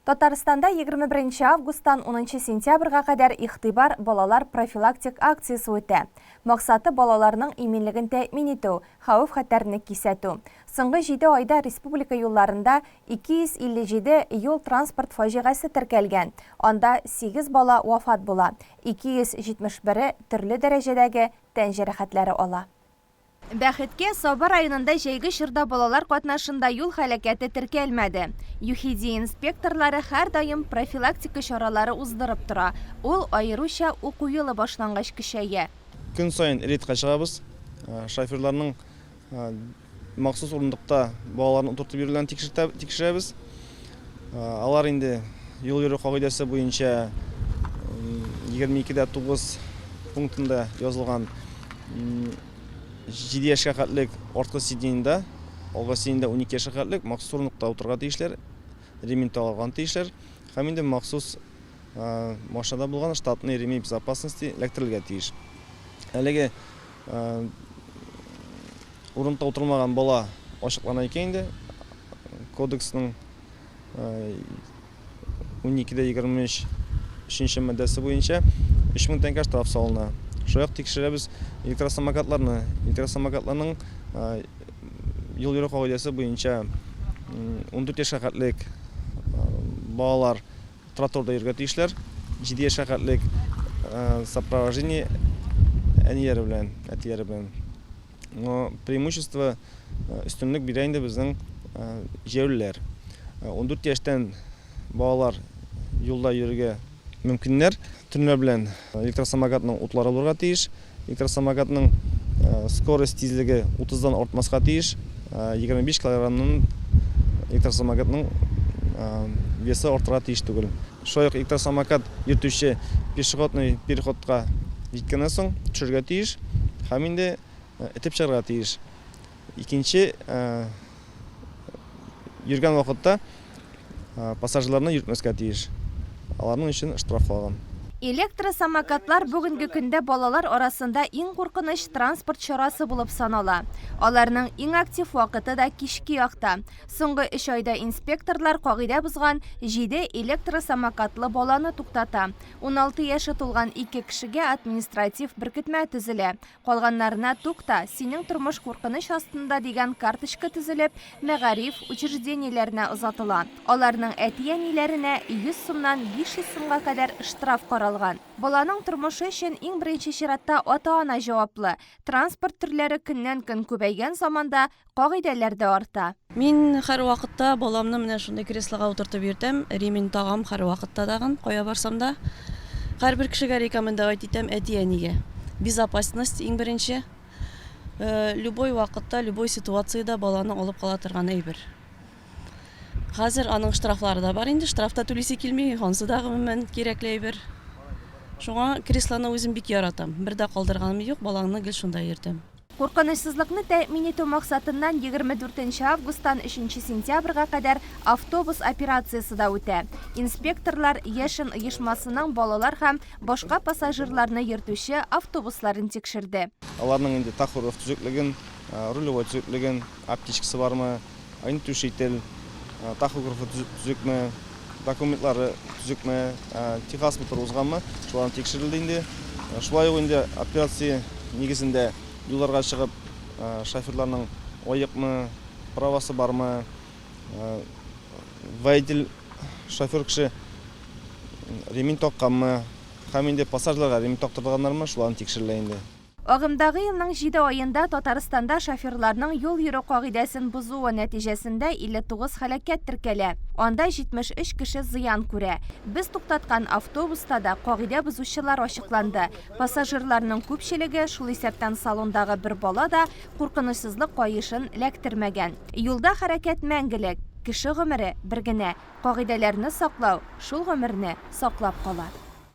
Татарстанда 21 августтан 10 сентябрьгә кадәр Игътибар, балалар профилактик акциясе үтә. Максаты, балаларның иминлеген тәэмин итү, хәвеф-хәтәрне кисәтү. Соңгы җиде айда республика юлларында 257 юл-транспорт фаҗигасе теркәлгән, анда сигез бала вафат була, 271-е төрле дәрәҗәдәге тән җәрәхәтләре ала. Бәхеткә, Саба районында җәйге чорда балалар катнашында юл һәлакәте теркәлмәде. ЮХИДИ инспекторлары һәрдаим профилактика чаралары уздырып тора, ул аеруча уку елы башлангач көчәя. Көн саен рейдка чыгабыз. Шоферларның махсус урындыкта балаларын утыртып йөрүләрен тикшерәбез. Алар инде юл йөрү кагыйдәсе буенча 22 дә 9 пунктында язылган 7 яшькә хәтлек арткы сиденьеда, алгы сиденьеда 12 яшькә хәтлек махсус урындыкта утырырга тиешләр, ремень тагылган тиешләр һәм инде махсус машинада булган штатный ремень безопасности эләктерелергә тиеш. Әлеге Урындыкта утырмаган бала ачыклана икән инде, кодексның 12 дә 23 өченче маддәсе буенча 3000 тәңкә штраф салына. Шулай ук тикшерәбез электросамокатларны. Электросамокатларның юл йөрү кагыйдәсе буенча 14 яшькә хәтлек балалар тротуарда йөрергә тиешләр. 7 яшькә хәтлек сопровождение әниләре белән, әтиләре белән. Но преимущество, өстенлек бирә инде безнең җәяүлеләр. 14 яшьтән балалар юлда йөрергә мөмкиннәр. Төнлә белән электросамокатның утлары булырга тиеш. Электросамокатның скорость тизлеге 30-дан артмаска тиеш. 25 килограммнан электросамокатның весы артырга тиеш түгел. Шулай ук электросамокат йөртүче пешеходный переходка җиткәннән соң төшәргә тиеш һәм инде этеп чыгарга тиеш. Икенче йөргән вакытта пассажирларны йөртмәскә тиеш. Аларның өчен штраф салган. Электросамокатлар бүгенге көндә балалар арасында иң куркыныч транспорт чарасы булып санала. Аларның иң актив вакыты да кичке якта. Соңгы өч айда инспекторлар кагыйдә бозган җиде электросамокатлы баланы туктата. 16 яше тулган ике кешегә административ беркетмә төзелә. Калганнарына Тукта, синең тормыш куркыныч астында дигән карточка төзелеп, мәгариф учреждениеләренә озатыла. Аларның әти-әниләренә 100 сумнан 500 сумга кадәр штраф каралган. Баланың тормышы өчен иң беренче чиратта ата-ана җаваплы. Транспорт төрләре көннән-көн күбәйгән заманда кагыйдәләр дә арта. Мин һәрвакытта баламны менә шундый креслога утыртып йөртәм, ремень тагам һәрвакытта тагын, кая барсам да. Һәрбер кешегә рекомендовать итәм, әти-әнигә. Безопасность иң беренче. Любой вакытта, любой ситуациядә баланы алып кала торган әйбер. Хәзер аның штрафлары да бар инде, штраф та түлисе килми, ансы да гомумән кирәкле әйбер. Шуңа креслоны үзем бик яратам. Бер дә калдырганым юк, балаңны гел шунда йөртәм. Куркынычсызлыкны тәэмин итү максатыннан 24 нче августтан 3 нче сентябрьгә кадәр Автобус операциясе дә үтә. Инспекторлар Яшен оешмасының балалар һәм башка пассажирларны йөртүче автобусларын тикшерде. Аларның инде тахограф төзеклеген, рулевой төзеклеген, аптечкасы бармы, огнетушитель, тахографы төзекме, документлары төзекме, техосмотр узганмы, шуларны тикшерелде инде. Шулай ук инде операция нигезендә юлларга чыгып, шоферларның аекмы, правасы бармы, водитель, шофер кеше ремень такканмы һәм инде пассажирларга ремень тактырганнармы, шуларны тикшерелә инде. Агымдагы елның җиде аенда Татарстанда шоферларның юл йөрү кагыйдәсен бозуы нәтиҗәсендә 59 һәлакәт теркәлә, анда 73 кеше зыян күрә. Без туктаткан автобуста да кагыйдә бозучылар ачыкланды. Пассажирларның күпчелеге, шул исәптән салондагы бер бала да, куркынычсызлык каешын эләктермәгән. Юлда хәрәкәт мәңгелек, кеше гомере бер генә. Кагыйдәләрне саклау шул гомерне саклап кала.